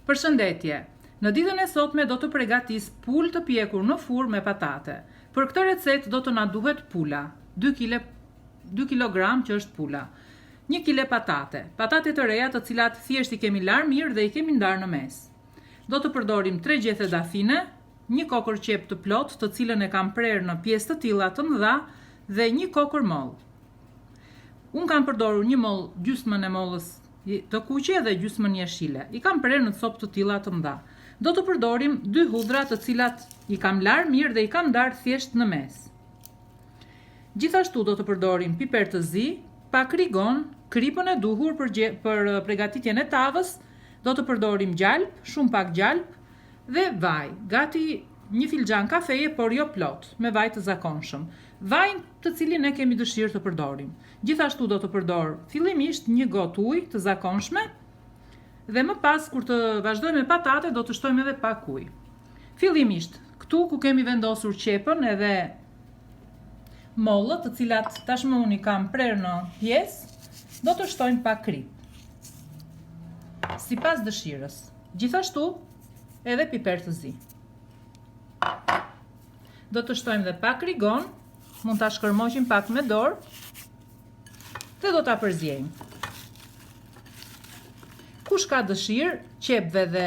Përshëndetje! Në ditën e sotme do të pregatis pulë të pjekur në furrë me patate. Për këtë recetë do të na duhet pula, 2 kile 2 kilogram që është pula. 1 kile patate, patate të reja të cilat thjesht i kemi larë mirë dhe i kemi ndarë në mes. Do të përdorim 3 gjethe dafine, një kokërr qepë të plotë të cilën e kam prerë në pjesë të tilla të mëdha dhe një kokërr mollë. Unë kam përdorur një mollë, gjysmën e mollës të kuqe dhe gjysmën jeshile. I kam prerë në copë të tilla të mëdha. Do të përdorim dy hudhra të cilat i kam larë mirë dhe i kam ndarë thjesht në mes. Gjithashtu do të përdorim piper të zi, pak rigon, kripën e duhur për, për pregatitjen e tavës, do të përdorim gjalpë, shumë pak gjalpë, dhe vaj, gati një filxhan kafeje, por jo plot, me vaj të zakonshëm. Vajin të cilin ne kemi dëshirë të përdorim. Gjithashtu do të përdor fillimisht një gotë ujë të zakonshme dhe më pas kur të vazhdojmë me patate do të shtojmë edhe pak ujë. Fillimisht, këtu ku kemi vendosur qepën edhe mollët, të cilat tashmë unë i kam prerë në pjesë, do të shtojmë pak kripë. Sipas dëshirës. Gjithashtu edhe piper të zi. Do të shtojmë dhe pak rigon, mund ta shkërmoqim pak me dorë dhe do ta përziejmë. Kush ka dëshirë, qepëve dhe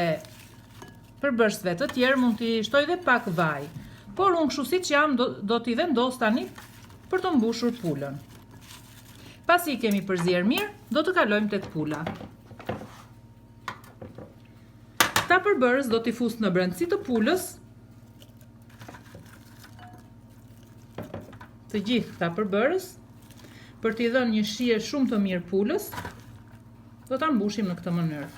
përbërësve të tjerë mund t'i shtojë dhe pak vaj. Por unë kështu siç jam do, do t'i vendos tani për të mbushur pulën. Pasi i kemi përzier mirë, do të kalojmë tek pula. Këta përbërës do t'i fus në brendësi të pulës. Të gjithë këta përbërës për t'i dhënë një shije shumë të mirë pulës, do ta mbushim në këtë mënyrë.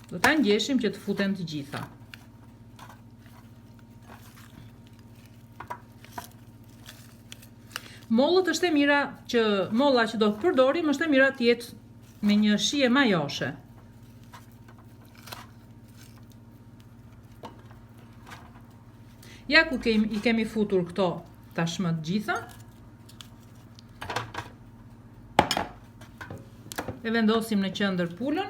Do ta ngjeshim që të futen të gjitha. Mollët është e mira që molla që do të përdorim është e mira të jetë me një shije majoshe. Ja ku kemi, i kemi futur këto tashmë të gjitha. E vendosim në qendër pulën.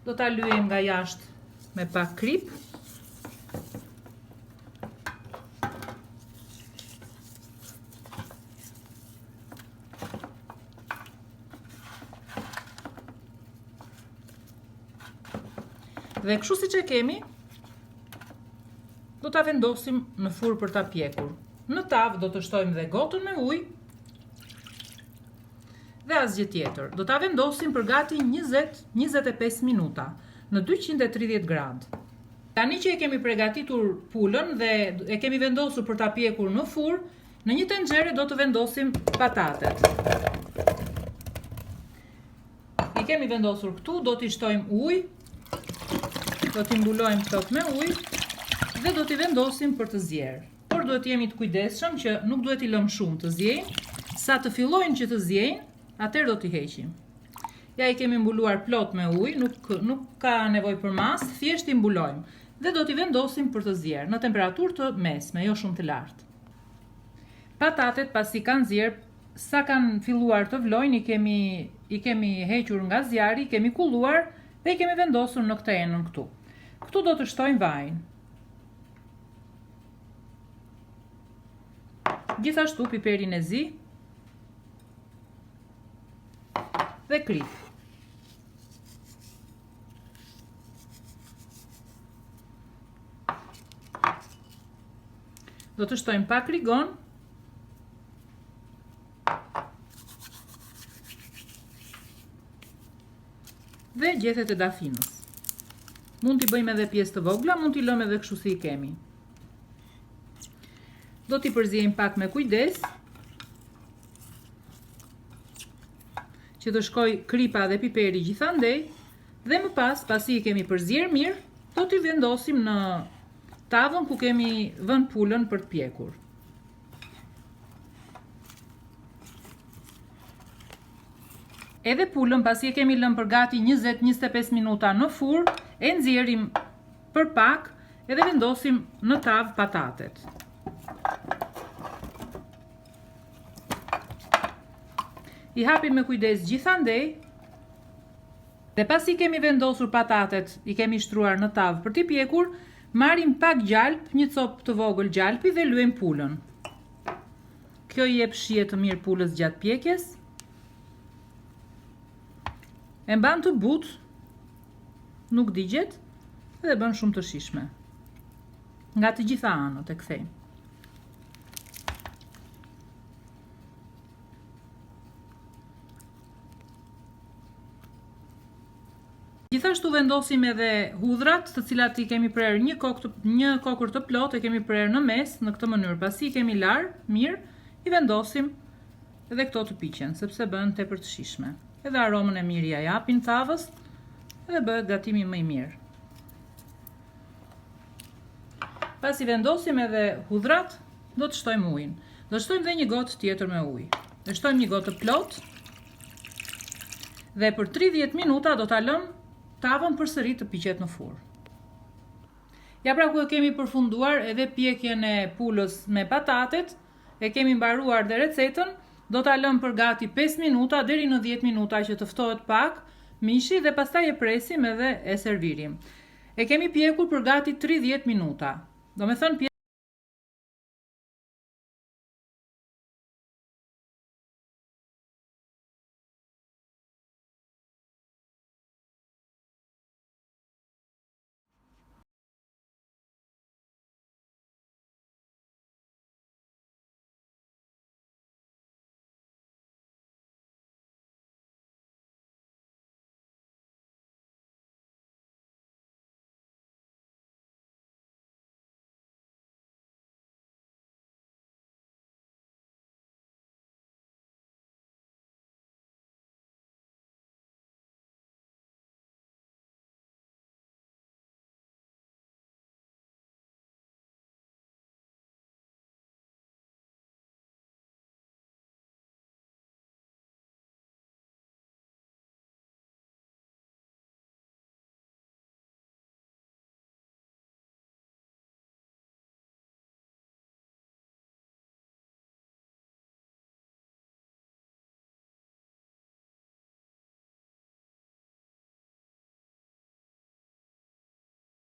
Do ta lyejmë nga jashtë me pak kripë. Dhe kështu siç e kemi, do ta vendosim në furrë për ta pjekur. Në tavë do të shtojmë dhe gotën me ujë dhe asgjë tjetër. Do ta vendosim për gati 20-25 minuta në 230 gradë. Tani që e kemi pregatitur pulën dhe e kemi vendosur për ta pjekur në furrë, në një tenxhere do të vendosim patatet. I kemi vendosur këtu, do t'i shtojmë ujë, do t'i mbulojmë plot me ujë dhe do t'i vendosim për të zierë. Por duhet të jemi të kujdesshëm që nuk duhet t'i lëmë shumë të ziejnë, sa të fillojnë që të ziejnë, atëherë do t'i heqim. Ja i kemi mbuluar plot me ujë, nuk nuk ka nevojë për masë, thjesht i mbulojmë dhe do t'i vendosim për të zierë në temperaturë të mesme, jo shumë të lartë. Patatet pasi kanë zierë, sa kanë filluar të vlojnë, i kemi i kemi hequr nga zjarri, i kemi kulluar dhe i kemi vendosur në këtë enën këtu. Këtu do të shtojmë vajin. Gjithashtu piperin e zi dhe kripë. Do të shtojmë pak rigon. Dhe gjethet e dafinës. Mund t'i bëjmë edhe pjesë të vogla, mund t'i lëmë edhe kështu si i kemi. Do t'i përziejmë pak me kujdes, që të shkojë kripa dhe piperi gjithandej, dhe më pas, pasi i kemi përzier mirë, do t'i vendosim në tavën ku kemi vënë pulën për të pjekur. Edhe pulën pasi e kemi lënë për gati 20-25 minuta në furrë, e nxjerrim për pak edhe vendosim në tavë patatet. I hapim me kujdes gjithandej. Dhe pasi kemi vendosur patatet, i kemi shtruar në tavë për t'i pjekur, marrim pak gjalp, një copë të vogël gjalpi dhe lyejmë pulën. Kjo i jep shije të mirë pulës gjatë pjekjes. E mban të butë, nuk digjet dhe bën shumë të shijshme. Nga të gjitha anët e kthejmë. Gjithashtu vendosim edhe hudhrat, të cilat i kemi prerë një kokë të, një kokërr të plotë, e kemi prerë në mes në këtë mënyrë. Pasi i kemi larë mirë, i vendosim edhe këto të piqen, sepse bëhen tepër të shijshme. Edhe aromën e mirë ia japin tavës dhe bëhet gatimi më i mirë. Pasi vendosim edhe hudhrat, do të shtojmë ujin. Do të shtojmë dhe një gotë tjetër me ujë. E shtojmë një gotë të plotë dhe për 30 minuta do ta lëmë tavën përsëri të piqet në furrë. Ja pra ku e kemi përfunduar edhe pjekjen e pulës me patatet, e kemi mbaruar dhe recetën, do ta lëmë për gati 5 minuta deri në 10 minuta që të ftohet pak mishi dhe pastaj e presim edhe e servirim. E kemi pjekur për gati 30 minuta. Domethënë.